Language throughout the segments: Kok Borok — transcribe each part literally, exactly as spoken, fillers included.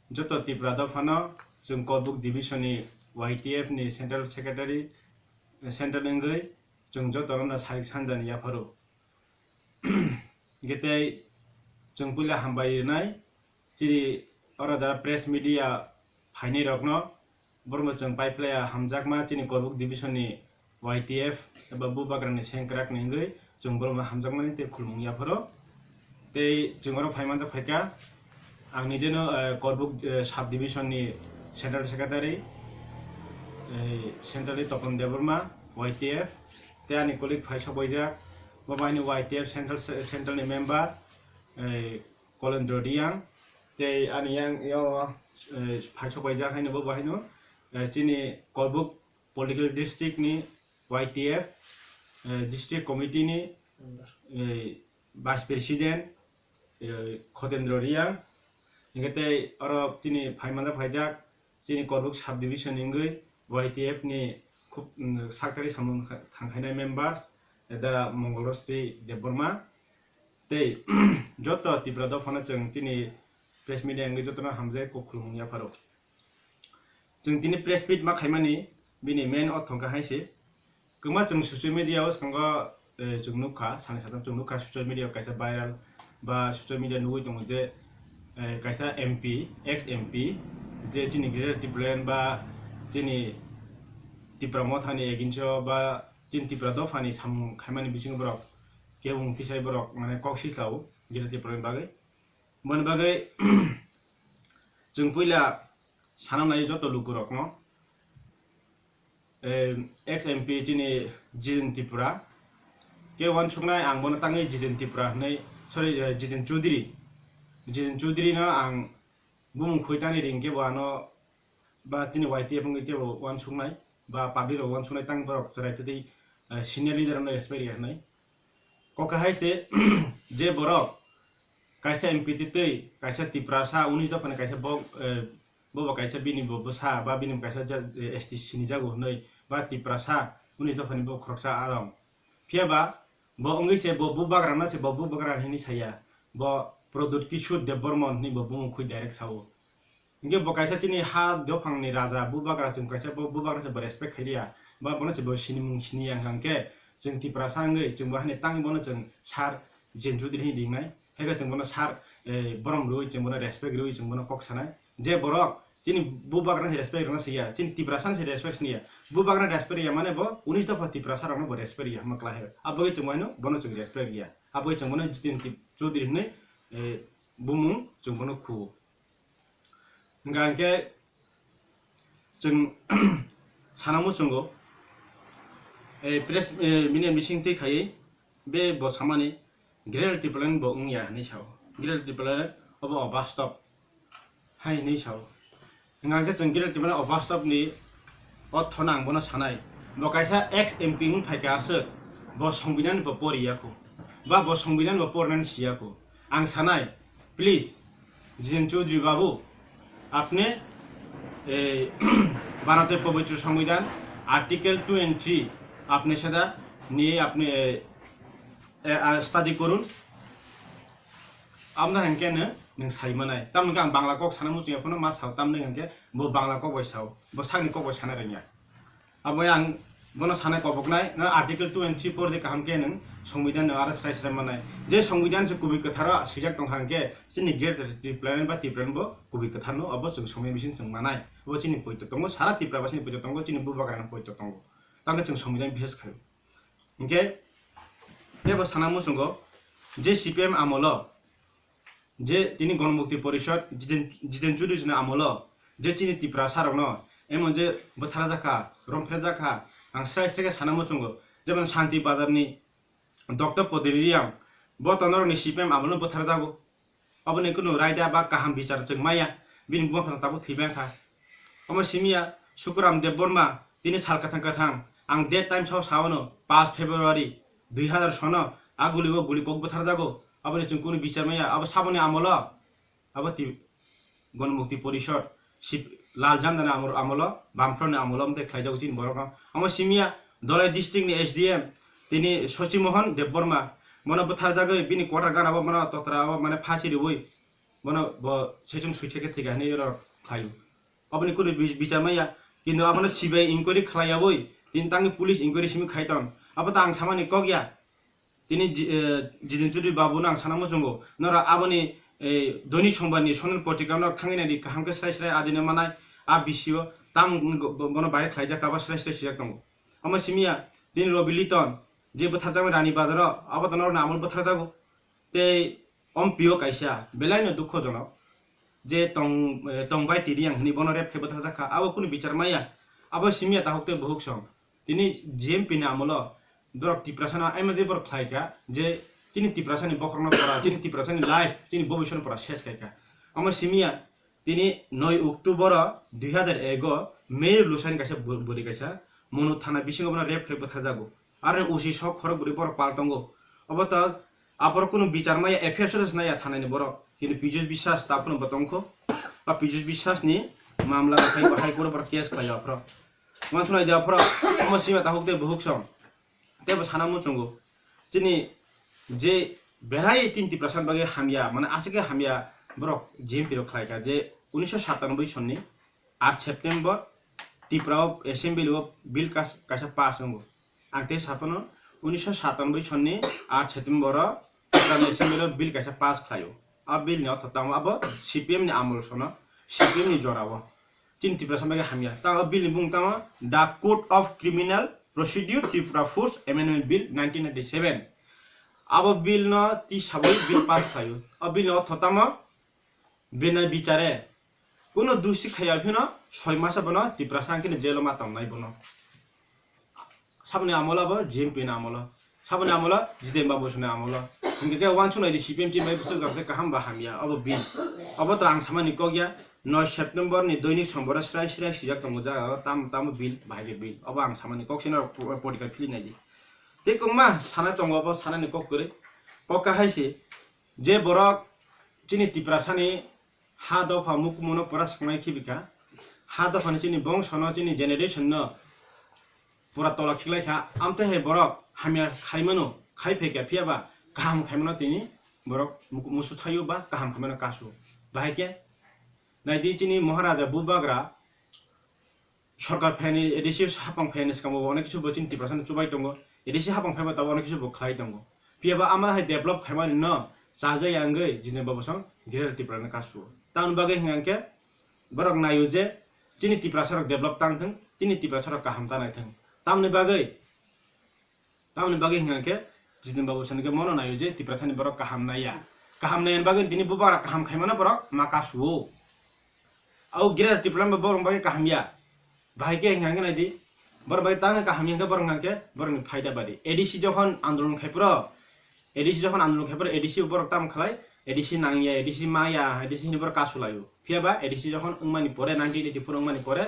Joto Tipra dophano chwng Korbuk division ni Y T F ni central secretary, central wngwi chwng jotono no sarik sanjani yapharo. Hingke tei chwng puila hambai rwnai chini oro jara press media phainai rokno, borokno chwng pai phlaiya hamjakma chini Korbuk division ni Y T F eba Bubagrani sengkrak ni wngwi chwng borokno hamjakmani tei khulumung yapharo. Tei chwng oro phai manjak phaikha ang nijeno, eh, Korbuk, eh, sub division ni central secretary, eh, central ni Topon Debbarma Y T F, tei ani colleague phai sok baijak, bo bai ni Y T F central, central ni member, eh, Kolendro Riang, tei ani yang yo, eh, phai sok baijak haino bo bai no, eh, chini Korbuk political district ni Y T F, eh, district committee ni, eh, vice president, eh, Khotendro Riang, hingke tei oro chini phai manjak phaijak chini Korbuk sub division ni wngwi Y T F ni khub, mm, saktari samung kha-, thangkhainai member, eh, Dara Mongolrosri Debbarma, tei joto Tipra dophano chwng chini press media wngwi jotono hamjai kok khulumung yapharo. Chwng tini press meet ma khaimani bini main ortho wngkha hai se. Kwbangma chwng social media o swngo, eh, chwng nukha, sani satham chwng nukha social media o kaisa viral ba social media nugwi tongo je, eh, kaisa M P, ex M P, je chini Greater Tipraland ba chini Tipra Motha ni against o ba chini Tipra dopha ni samung khaimani bisingo borok kebung tisai borok mane kok silao Greater Tipraland bagwi. Boni bagwi chwng puila sana nai joto lukurokno, eh, ex M P chini Jiten Tripura, ke uansuknai ang bono tangwi Jiten Tripura hinwi, sorry, eh, Jiten Chaudhary, Jiten Chaudhary no ang bumung khoi tangwi ring kebo ano ba chini Y T F wngwi kebo uansuknai ba public rok uansuknai tang borok chwrai twi twi, eh, senior leader no respect ya hinwi. Kok hai se je borok kaisa M P twi twi kaisa Tiprasa unis dophani kaisa bo, eh, bobo kaisa bini bo bwsa ba bini bo kaisa ja-, eh, S T sinijago hinwi ba Tiprasa unis dophani bo khoroksa arong. Phiya ba bo wngwi se bo bubagra no se bo bubagra hinwi saya. Bo Pradyut Kishore Debbarma hinwi bo bumung khoi direct sao. Hingke bo kaisa chini ha dophangni raja, bubagra chwng kaisa bo, bubagra se bo respect khai liya, ba bono se bo sinimung siniya hwnkha hwnkhe chwng Tiprasa wngwi chwng bo haino tangwi bono chwng sir Jiten Chaudhary hinwi ringnai, haikhe chwng bono sir, eh, borom rwui chwng bono respect rwui chwng bono kok sanai. Je borok chini bubagra se respect rwna siya, chini Tiprasa se respect siniya, bubagra respect ya mane bo unis dopha Tiprasa rokno bo respect ya hwnma klai hai. Aboni chwng bono, bono chwng respect ya. Aboni chwng bono Jiten Tip-, Chaudhary hinwi, eh, bumung chwng bono khu. Hingkha hingkhe chwng sana muchungo, eh, press, eh, media meeting twi khaiwi be bo samani Greater Tipraland bo wngya hinwi sao. Greater Tipraland obo obastob hai hinwi sao. Hingkha hingkhe chwng Greater Tipraland obastob ni ortho no ang bono sanai. Bo kaisa ex M P wng phaikha aswk, bo Songbidan bo poriya kho. Ba bo Songbidan bo pornani siya kho. Ang sanai, please, Jiten Chaudhary babu, apne, eh, ভারতের পবিত্র সংবিধান, Article two and three, apne sada niye apne, eh, eh, ah, study korun. Amno hingke no nwng sai manai. Tamni ang Bangla kok sana muchung ya phano ma sao, tamni hingke bo Bangla kok bai sao, bo sakni kok bai sana rengya. Abo ang bono sanai koboknai, no Article two and three por de kaham khe nwng Songbidan no aro srai srai manai. Je Songbidan se kubui kwtharo swijak tongkha hwnkhe chini Greater Tipraland ba Tipraland bo kubui kwtharno abo chwng Songbidan bising chwng manai. Abo chini poito tongo, sara Tripura ba chini poito tongo, chini bubagrani poito tongo. Tangkhe chwng Songbidan bises khai. Hwnkhe tebo sana muchungo je C P M amolo je tini Ganamukti Porishad Jiten, Jiten Chaudhary ni amolo je chini Tiprasa rokno emon je bwtharjak kha, romphrejakha, ang srai srai khe sana muchungo, jemon Shanti Bazar ni Doctor Podiri Reang, bo tonorokni C P M amolo bwtharjago, aboni kunu raida ba kaham bichar chwng maya, bini buma phano tabuk thwi bangkha. Omo simiya Sukuram Debbarma tini sal kwthang kwthang ang date time sao saono, paanch February dui hazar sono a guli o guli kok bwtharjago, aboni chwng kunu bichar maya, abo saboni amolo, abo ti Ganamukti Porishad, Sip-, Lal Jandani amor-, amolo, Bamfront ni amolo, amtwi khlaijago chini borok no. Omo simiya Dholai district ni S D M, tini Shashi Mohan Debbarma, bono bwtharjagwi bini quarter gana bo bono totra o mane phasi riwi, Bono bo saichung suithe khe thwikha hinwi oro khlaio. Aboni kunu bi-, bichar maya. Kintu abono C B I inquiry khlaiyawi, tini tangwi police inquiry simi khai tong. Abo ta ang samani kok ya. Tini ji-, eh, Jiten Chaudhary babu no ang sana muchungo. Nora aboni, eh, Doinik Songbar ni Sonal Patrika no thangwi nai di, kaham khe srai srai adino manai a bisio tam bo-, bono bahai khlaijak abo srai srai sijak tongo. Omo simi ya, tini Robi Liton je bwtharjakmani Rani Bazar o, abo to norok ni amol bwtharjago. Tei ompio kaisa belai no dukhojonok je tong, eh, tong bai tiri ang hinwi bono rep khe bwtharjak kha, abo kunu bichar maya. Abo simi ya tahuk tei buhuk song. Tini G M P ni amolo borok Tiprasa no aima je borok khlai kha je chini Tiprasa ni bokhorok no pora, chini Tiprasa ni life, chini bobiswt no pora ses khai kha. Omo simi ya tini noi October o dui hazar ek o Mary Lusani kaisa bw-, bwrwi kaisa Monu thana bisingo bono rep khai bwtharjago. Aro ni usi sok khorok bwrwi borok pal tongo. Obo to aborok kunu bichar maya, F I R sono naiya thanani borok. Kintu Piyush Biswas ta phano bo tongkho. Ba Piyush Biswas ni mamla khai bo High Court o borok case khlai aphro. Wansuknai de aphro, omo sima tahuk tei buhuk song. Tei bo sana muchungo. Chini je belai tin Tiprasa bagwi hamya, mane aswk khe hamya borok G M P rok khlai kha je unisho satanoboi sonni aat September Tripura o assembly o bill kas-, kaisa pass wngo. Ang tei saphano unisho satanoboi sonni aat September o Tripura ni assembly o bill kaisa pass khlaio. A bill ni ortho tamo abo C P M ni amol sono, C P M ni jora o. Chini Tiprasa bagwi hamya. Ta o bill ni bumung tamo The Code of Criminal Procedure Tripura Force Amendment Bill nineteen ninety-seven. Abo bill no tisabwi bill pass khlaio. O bill ni ortho tamo bina bichare kuno dusi khaya phino soi masa bono Tiprasa hwnkhe jail o ma tongnai bono. Saboni amolo abo G M P ni amolo. Saboni amolo Jiten Babu soni amolo. Hingke ke wansuk nai di C P M team bai bwswk jok kaham ba hamya obo bill. Obo to ang samani kok ya, noi September ni Doinik Songbar o srai srai sijak tongo jaga o tam tamo bill bahai khe bill. Obo ang samani kok sino political feeling nai di. Tei kokma sana tongo obo sanani kok kwrwi. Kok kahai se je borok chini Tiprasa ni ha dopha mukumu no pura swknai khibi kha. Ha dopha ni chini bongso no, chini generation no pura tola khiklai kha. Amtwi hai borok hamya khai mano, khai phai kha, phiya ba kaham khai mano tini borok mu-, musu thaio ba kaham khai mano kasu. Bahai khe nai di chini Maharaja Bubagra sorkar phaini A D C hapang phaini swkang bo onek kisu bo chini Tiprasa ni chubai tongo. A D C hapang phaiba tabuk onek kisu bo khlai tongo. Phiya ba ama hai develop khaimani no chajai angwi Jiten Babu song Greater Tripura ni kasu. Tamoni bagwi hwnkha khe borok naio je chini Tiprasa rok develop tang thung, chini Tiprasa rok kaham ta nai thung. Tamoni bagwi Tamoni bagwi hwnkha khe Jiten Babu sani khe mono naio je Tiprasa ni borok kaham naiya. Kaham naiya bagwi tini Bubagra kaham khaimano borok ma kasuo. Au Greater Tripura ni borok bagwi kaham ya. Bahai khe hwnkha khe nai di. Borok bagwi tang kaham ya hwnkha borok hwnkha khe borok ni phaida badi. A D C jokhon andolon khai phro, A D C jokhon andolon khai phro, A D C borok tam khlai, A D C nang ya, A D C ma ya, A D C ni borok kasu laio. Phiya ba A D C jokhon wngmani pore, nineteen eighty-four wngmani pore,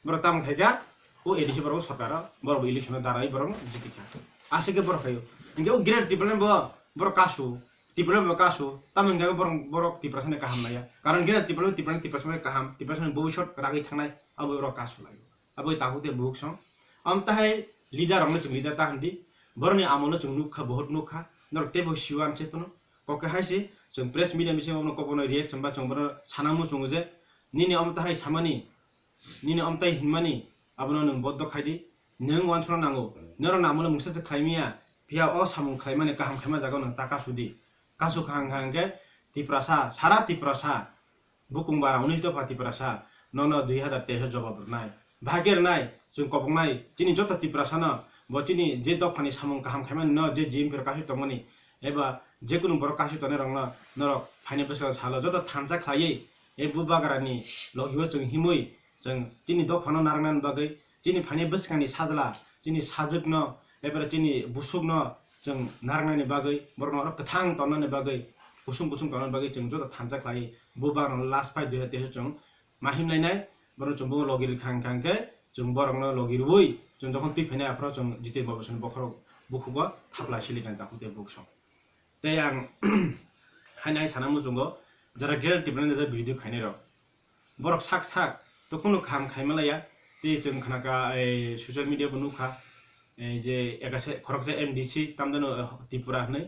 borok tamo khai kha, o A D C borok sorkar o, borok bo election o darai borok jiti kha. Aswk khe borok khaio. Hingke o Greater Tipraland bo borok kasu, Tipraland bo kasu, tamo hingke borok, borok Tiprasa ni kaham naiya. Karon Greater Tipraland, Tipraland, Tiprasa ni kaham, Tiprasa ni bobisot ragwi thangnai, abo borok kasu laio. Abo tahu te buhuk song. Am tahai leader rok no chwng leader ta handi, borok ni amol no chwng nukha, bohot nukha, norok teibo siwan se phano. Kok hai se, chwng press media bisingo bono kok bono reaction ba chwng bono sana muchungo je, nini omo tahai samani, nini omtai hinmani, abono nwng boddo khai di, nwng wansukna nango, norok ni amolo mungsa se khlai maya, phiya o samung khlaimani kaham khaima jaga o nwng ta kasu di, kasu kha hwnkha hwnkhe Tiprasa, sara Tiprasa, bukung bara unis dopha Tiprasa, nono dui hazar teis o jobab rwnai, bahai khe rwnai, chwng koboknai, chini joto Tiprasa no, bo chini je dopha ni samung kaham khaimani no, je G M P rok kasu tongmani, eba jekunu borok kasu tongnai rok no, norok phaini bwskango salo joto thansa khlaiwi, e Bubagra ni logi o chwng himwi, chwng chini dopha no narwknani bagwi, chini phaini bwskangni sajla, chini sajwkno, ebere chini busukno chwng narwknani bagwi, borokno oro kwthang tonnani bagwi, kusung kusung tonnani bagwi chwng joto thansa khlai, Bubagrano last fight dui hazar teis o chwng ma himlainai, borokno chwng bo logi rwkha hwnkha hwnkhe, chwng borokno logi rwui, chwng jokhon twi phainai aphuru chwng Jiten Babu sani bokhorok bukhugo thapla silikha takhuk tei buksong. Tei ang haino hai sana muchungo, jara Greater Tipraland jara video khainai rok, borok sak sak to kunu kaham khaima laya. Tei chwng khnakha, ei, social media bo nukha, ei, je ekase khoroksa M D C tamjano, eh, Tripura hinwi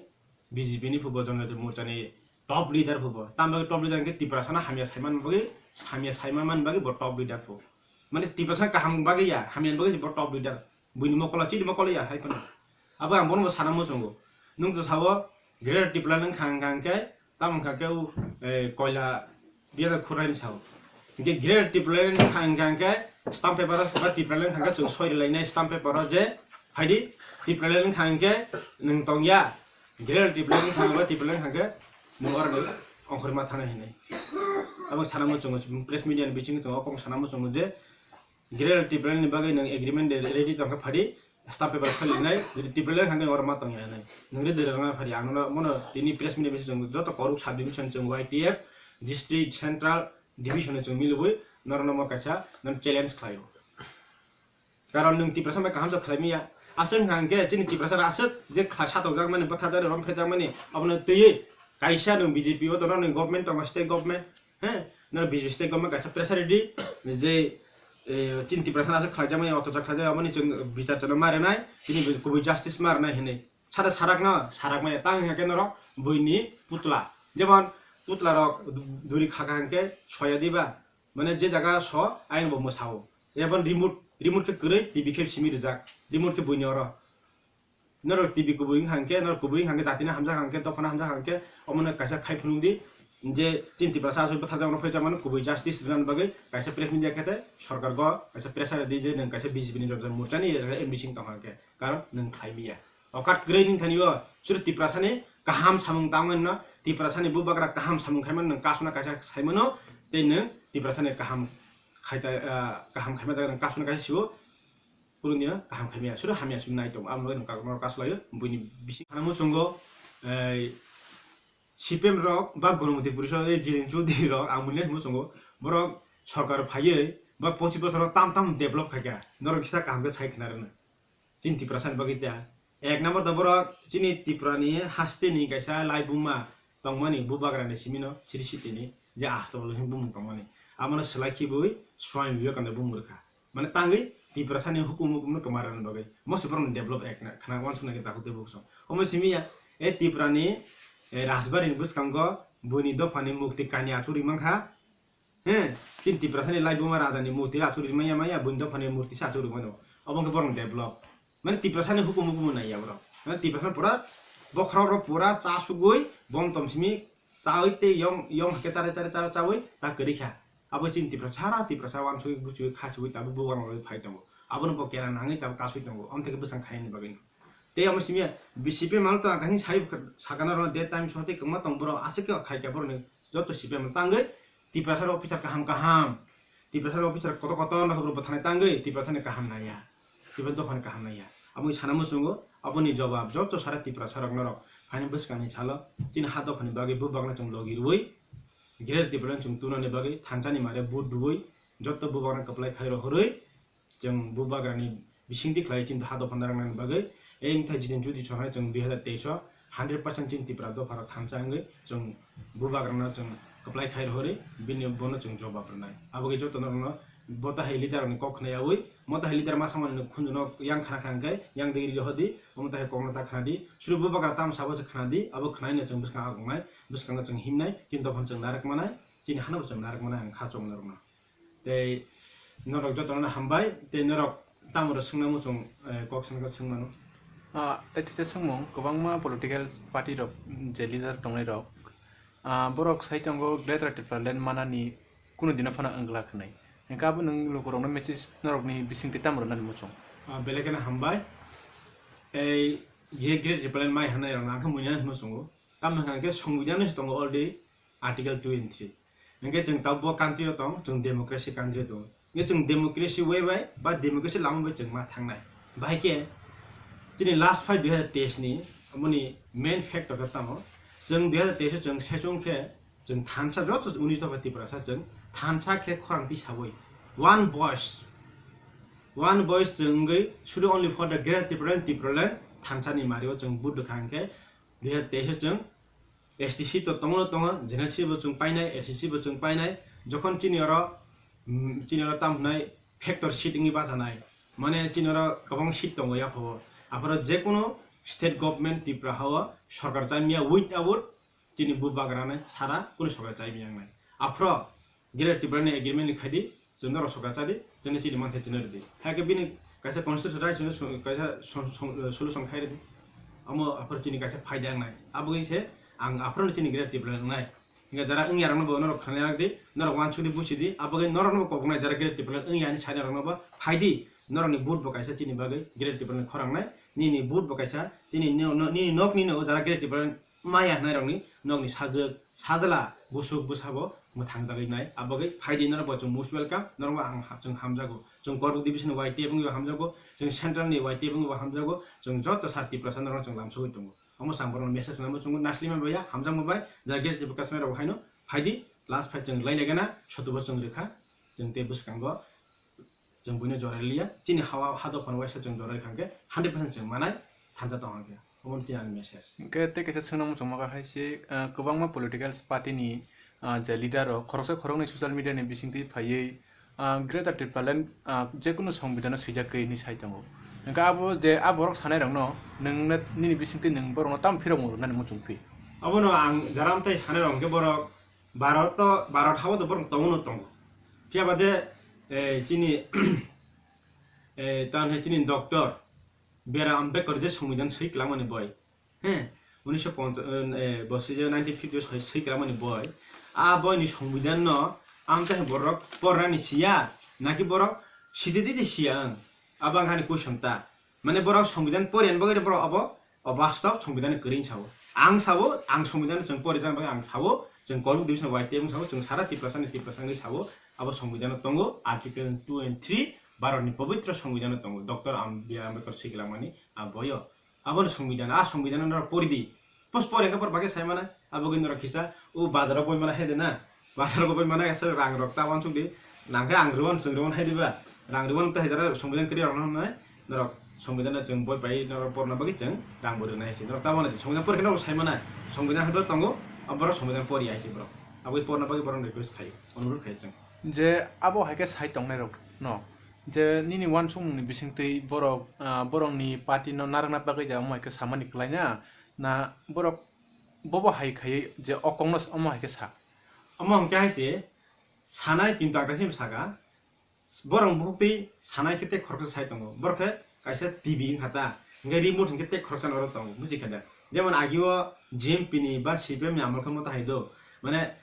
B J P ni phubo Janajati Morcha ni Top leader pho bo. Tamo bagwi top leader hwnkhe Tiprasano hamya saiman bagwi, hamya saiman bagwi bo top leader pho. Mane Tiprasano kaham bagwi ya, hamya bagwi bo top leader. Buini mokolo, chini mokolo ya hai phano. Abo ang bono bo sana muchungo. Nwng to sabo Greater Tipraland wngkha hwnkha hwnkhe, tamo wngkha khe, eh, koila biya da khurnaini sao. Hwnkhe Greater Tipraland wngkha hwnkha hwnkhe stamp paper o ba Tipraland wngkha hwnkhe chwng soi rwlainai stamp paper o je, phaidi Tipraland wngkha hwnkhe nwng tongya. Greater Tipraland wngkha hwnkhe Tipraland wngkha hwnkhe nwng oro ni ongkhorwi ma thana hinwi. Abo sana muchungo, press media ni bisingo chwng o kok sana muchungo je, Greater Tipraland ni bagwi nwng agreement de ready tongkha, phaidi stamp paper khwlwinai, jodi Tipraland hwnkhe oro ma tongya hinwi. Nwng ready rwna phari ang nono mono tini press meet ni bising chwng joto korok sub division chwng Y T F, district, central, division chwng milibwi norokno mo kaisa nono challenge khlaio. Karon nwng Tiprasa bai kaham jok khlai manya. Aswk hwnkha hwnkhe chini Tiprasa aswk je kha satokjak mani, bwtharjak mani, romphejak mani, abono twiwi kaisa nwng B J P o tono, nwng government tongo, state government, he, nwng B J P state government kaisa pressure ridi je, eh, chini Tiprasa aswk khlaijak mani, otochak khlaijak, aboni chwng bichar chwngno ma rwnai, chini kubui justice ma rwnai hinwi. Sade sarakno, sarak maya, tang hwnkhe norok buini putla. Jemon putla rok duri khaka hwnkhe soya diba, mane je jaga so ayang bo mwsao. Ebon remote, remote khe kwrwi, T V khe simi rijak, remote khe buini oro. Norok T V kubui wngkha hwnkhe, norok kubui wngkha hwnkhe, jatino hamjak hwnkhe, dophano hamjak hwnkhe, omono kaisa khai phunukdi, je chini Tiprasa aswk bwtharjakmano phaijakmano kubui justice rwnani bagwi kaisa press meet khe tei sorkargo kaisa pressure rwdi je nwng kaisa B J P ni joto morchani M D C wng tongkha hwnkhe, karon nwng khlai manya. Okat kwrwi wngthani o, suru Tiprasani kaham samung tangmani no, Tiprasani bubagra kaham samung khaimani nwng kasuna kaisa saimano, tei nwng Tiprasani kaham khaita, ah, kaham khaima jaga nwng kasuna kaisa siwo, kurungdino kaham khaimaya, suru hamya simi nai tongo, amo nwng kaisa laio, buini bising. Ano muchungo, eh, C P M rok ba Gonopati Porishod, eh, Jitin Chaudhary rok, ang mwnwi muchungo, borok sorkar phaiwi ba pochis bosoro tam tam develop khaikha, norok kisa kaham khe sai khna rwna. Chini Tiprasa ni bagwi ta. Ek number da borok chini Tripura ni haste ni kaisa laibuma tongmani bubagra ni simi no siri siti ni je Astabal hwnwi bumung tongmani. Amo no swlai khibui Swami Vivekananda bumung rwkha. Mane tangwi Tiprasa ni hukum hukum no kwma rwna bagwi. Mo se borok ni develop ek na khna wansuk nai khe takhuk tei bukhuk song. Omo simi ya e Tripura ni, eh, Rajbari ni bwskango buini dopha ni mukti kanya achuk ri mankha. He, chini Tiprasani laibuma rajani murti achuk rimaya maya, buini dophani murti se achuk rimano. Obo wngkha borokni develop. Mane Tiprasani hukumu hukumu naiya borok. Mane Tiprasani pura bokhorok rok pura chasugwi bom tom simi chawi tei yong, yong hakhe chare chare chare chawi ta kwrwi kha. Abo chini Tiprasa sara Tiprasa wansugwi buchugwi khasugwi tabuk bubagra rok phai tongo. Abono bo kera nangwi tabuk kasui tongo. Amthe khe bwsang khainani bagwi. Tei omo simi ya, B C P mal to ang kaisa sai sakana rw de time sote kwma tong borok aswk khe khai kha borok ni joto C P M tangwi Tiprasa officer kaham kaham, Tiprasa officer kotor kotor no borok bwtharnai tangwi Tiprasa ni kaham naiya, Tiprasa dophani kaham naiya. Amo sana muchungo aboni jobab joto sara Tiprasa rok norok haini bwskangni salo chini ha dophani bagwi bubakno chwng logi rwui Greater Tipraland chwng tunani bagwi thansa ni mare vote rwui joto bubakno kwplai khai rohorwi chwng bubagrani bisingtwi khlai chini ha dopha narwknani bagwi, e wngthai Jitin Chaudhary chwng hai chwng dui hazar teis o hundred percent chini Tipra dopha rok thansa wngwi chwng bubagrano chwng kwplai khai rohorwi bini bono chwng jobab rwnai. Abo khe joto norokno bo tahai leader rokni kok khna yaui, mo tahai leader masa manwino khunjuno yang khna kha hwnkhe yang degi rohordi, omo tahai kokno ta khnadi, suru bubagra tamo sabo se khnadi, abo khnaino chwng bwskang agongnai, bwskango chwng himnai, chini dophano chwng narwk manai, chini hano bo chwng narwk manai ang kha chwng norokno. Tei norok jotono hambai, tei norok tamo rok swngna muchung, eh, kok swngna swngmano. Ah, tei kisa swngmung, kwbangma political party rok, mm, je leader tongnai rok, ah, borok sai tongo Greater Tipraland manani kunu dino phano wngla khnai. Hingke abo nwng lukurokno message norokni bisingtwi tamo rwnani muchung? Ah, belai kheno hambai. Ei, ye Greater Tipraland mai hanai rokno ang khe muiya hinwi muchungo. Tamo hwnka hwnkhe Songbidan se tongo already Article two and three. Hingke chwng tabuk bo country o tong, chwng democracy country o tong. Hingke chwng democracy way bai ba democracy lama bai chwng ma thangnai. Bahai khe chini last fight dui hazar teis ni, amoni main factor khe tamo, chwng dui hazar teis o chwng session khe chwng thansa joto unis dopha Tiprasa chwng thansa khe khorang tisawi one voice, one voice chwng wngwi sudu only for the Greater Tipraland, Tipraland thansa ni mari o chwng vote rwkha hingke dui hazar teis o chwng S T C to tongo, tongo, General Seat bo chwng painai, S C C bo chwng painai. Jokhon chini oro, mm, chini oro tamo hwnai factor seat wngwi bachanai. Mane chini oro kwbang seat tongo yaphao. Aphoro jekunu state government Tripura hao sorkar chamya without Chini bubagrani sara kunu sokra chai miyang nai. Aphro Greater Tipraland ni agreement ni khaidi, chwng norok sokra chadi, chwngno chini manthai chwngno rwdi. Hakhe bini kaisa constitutional right chwngno sw-, kaisa sw-, sw-, solution khai rwdi. Omo aphro chini kaisa phaida wngnai. Aboni se ang aphro chini Greater Tipraland wngnai. Hinkhe jara wngya rokno bo norok khanai rwdi, norok uansukdi busidi, aboni norokno bo kok wngnai jara Greater Tipraland wngya hinwi sanai rokno bo phaidi, norokni vote bo kaisa chini bagwi Greater Tipraland khorang nai, nini vote bo kaisa chini no-, no-, nini nokni no jara Greater Tipraland maya hwnai rokni nokni sajwk, sajla, busuk, bwsabo mwthang jagwi nai. Abagwi phaidi norok bo chwng most welcome, norok bo ang ha-, chwng hamjago. Chwng Korbuk division Y T F wngwi bo hamjago, chwng central ni Y T F wngwi bo hamjago, chwng joto sa Tiprasa norok chwng lamsogwi tongo. Omo chwng borokno message nangma chwng naslima baya, hamjakma bai, jara Greater Tipraland rok haino phaidi, last fight chwng lai legana, sotubo chwng rwkha, chwng tei bwskango. Chwng buino jorai liya, chini hawa hado phano waisa chwng jorai kha khe hundred percent chwng manai thansa tong khe. Omo chini ani message. Hwnkhe tei kaisa swngnang muchungma kha hai se, ah, kwbangma political party ni, ah, je leader rok khoroksa khoroknwi social media ni bisingtwi phaiwi, ah, Greater Tipraland, ah, jekunu songbidano swijak khe hinwi sai tongo. Hwnkhe abo je a borok sanai rokno nwng nini bisingtwi nwng borokno tamo phirokmung rwnani muchung phi? Abono ang jara amtai sanai rok hwnkhe borok Bharat to, Bharat hao to borok tongo no tongo. Phiya ba de, eh, chini, eh, tan he chini doctor B R Ambedkar je songbidhan swi kwlangmani boi. He, unisho ponchas, eh, bo swi je nineteen fifty o swi, swi kwlangmani boi. A boi ni songbidhan no amta he borok pornani siya, naki borok sidi didi siya ang. Abang hani question ta. Mane borok songbidhan poriani bagwi borok abo, o bastop songbidhan ni kwrwi sao. Ang sao, ang songbidhan chwng pori jani bagwi ang sao, chwng Kolbuk division Y T F sao, chwng sara Tiprasa ni Tiprasa wngwi sao, abo songbidhan tongo, article two and three, Bharat ni pobitro songbidhan tongo, doctor Am-, B R Ambedkar swi kwlangmani a boyo. Abo ni songbidhan, a songbidhan no pori di. Post pore khe por bagwi sai mano, abo gwi norok kisa o bazar o boi mano hai de na. Bazar o boi mano ese rang rok ta wansuk di. Nang khe ang rwon, chwng rwon hai diba. Rang rwon ta hai jara songbidhan kwrwi rok no hwnwi norok songbidhan no chwng boi pai norok porna bagwi chwng rang bo rwnai hai se. Norok ta mano songbidhan por khe norok sai mano. Songbidhan hai tongo, abo borok songbidhan pori hai se borok. Abo porna bagwi borok request khai, onurodh khai chwng. Je abo hai khe sai tongnai rok no. Je nini wansukmung ni bisingtwi borok, ah, borok ni party no narwkna bagwi je omo hai khe samani kwlai na, na borok bobo hai khaiwi je o kokno omo hai khe sa. Omo hwnkhe hai se sanai, kintu ang kaisa saka, borok bukhuk twi sanai khe tei khoroksa sai tongo. Borok khe kaisa T V wngkha ta, hwnkhe remote hwnkhe tei khoroksa norok tongo, buji kha da? Jemon agi o G M P ni ba C P M ni amol khe mota hai do, mane,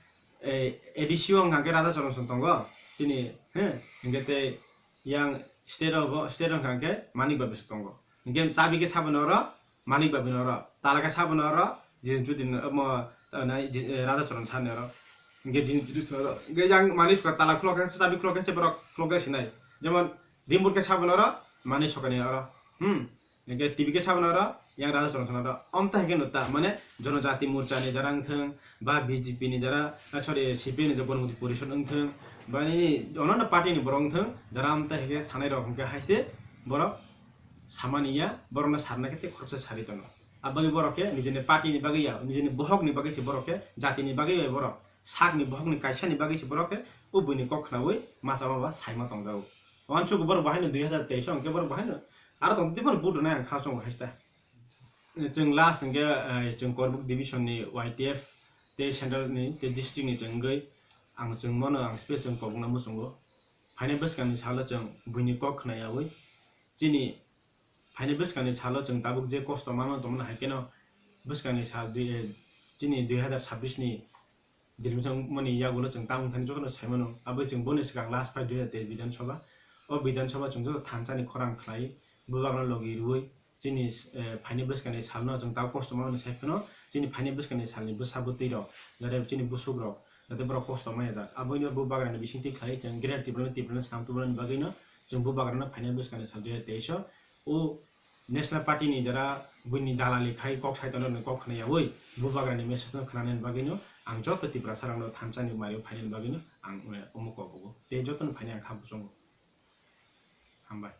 eh, A D C o hwnkha khe Radha Charan Song tongo, chini, he, hwnkhe tei yang state o, state o hwnkha khe Manik Babu se tongo. Hwnkhe chabi khe saboni oro, Manik Babu ni oro, tala khe saboni oro, Jin Jyoti ni omo, eh, nai, Ji-, eh, Radha Charan Sani oro. Hwnkhe Jin Jyoti ni oro. Hwnkhe yang manwi sokha tala khulok khe, chabi khulok khe se borok khulok khe sinai. Jemon, remote khe saboni oro, manwi sokha ni oro. Hmm. Hwnkhe T V khe saboni oro, yang Radha Charan Sani oro. Omta hwnkhe no ta, mane, Jonojati Morcha ni jara wngthwng, ba B J P ni jara, ah, sorry, C P I ni jara Ganamukti Porishad wngthwng, ba nini ononno party ni borok wngthwng, jara omta hwnkhe sanai rok hwnkhe hai se borok samani ya, borokno sarna khe tei khoroksa sari tono. Abagwi borok khe nijini party ni bagwi ya, nijini bohok ni bagwi se borok khe, jati ni bagwi bai borok, sak ni bohok ni kaisa ni bagwi se borok khe o buini kok khnaui masa maba saima tongjago. Wansuk borok bo haino dui hazar teis o hwnkhe borok bo haino aro tong tei bono vote rwnai ang kha chongo haista. Chwng last hwnkhe, eh, chwng Korbuk division ni Y T F tei central ni tei district ni chwng wngwi ang chwng bono ang special chwng kobokna muchungo. Phainai bwskangni salo chwng buini kok khnayaui chini Phainai bwskangni salo chwng tabuk je kosto manma tongmani hai kheno bwskangni sal dui, eh, chini dui hazar sabbish ni dilmisa wngmani yagulo chwng tamung thani jotono sai mano. Aboni chwng boni swkang last fight dui hazar teis Bidhan Sabha. O Bidhan Sabha chwng joto thansa ni khorang khlai, bubagrano logi rwui chini, eh, phainai bwskangni salno chwng tabuk kosto manmani sai phano chini phainai bwskangni salni bwsa bwtwi rok, jate chini busuk rok, jate borok kosto manya jak. Aboino bubagrani bisingtwi khlai chwng Greater Tipraland, Tipraland, Sam Tipraland bagwino chwng bubagrano phainai bwskangni sal dui hazar teis o o National Party ni jara buini dalali khai kok sai tongnai kok khna yaui bubagrani message no khnanani bagwino ang joto Tiprasa rokno thansa ni mario phainani bagwino ang, eh, omo kok kugo tei jotono phainai ang kha muchungo. Hambai.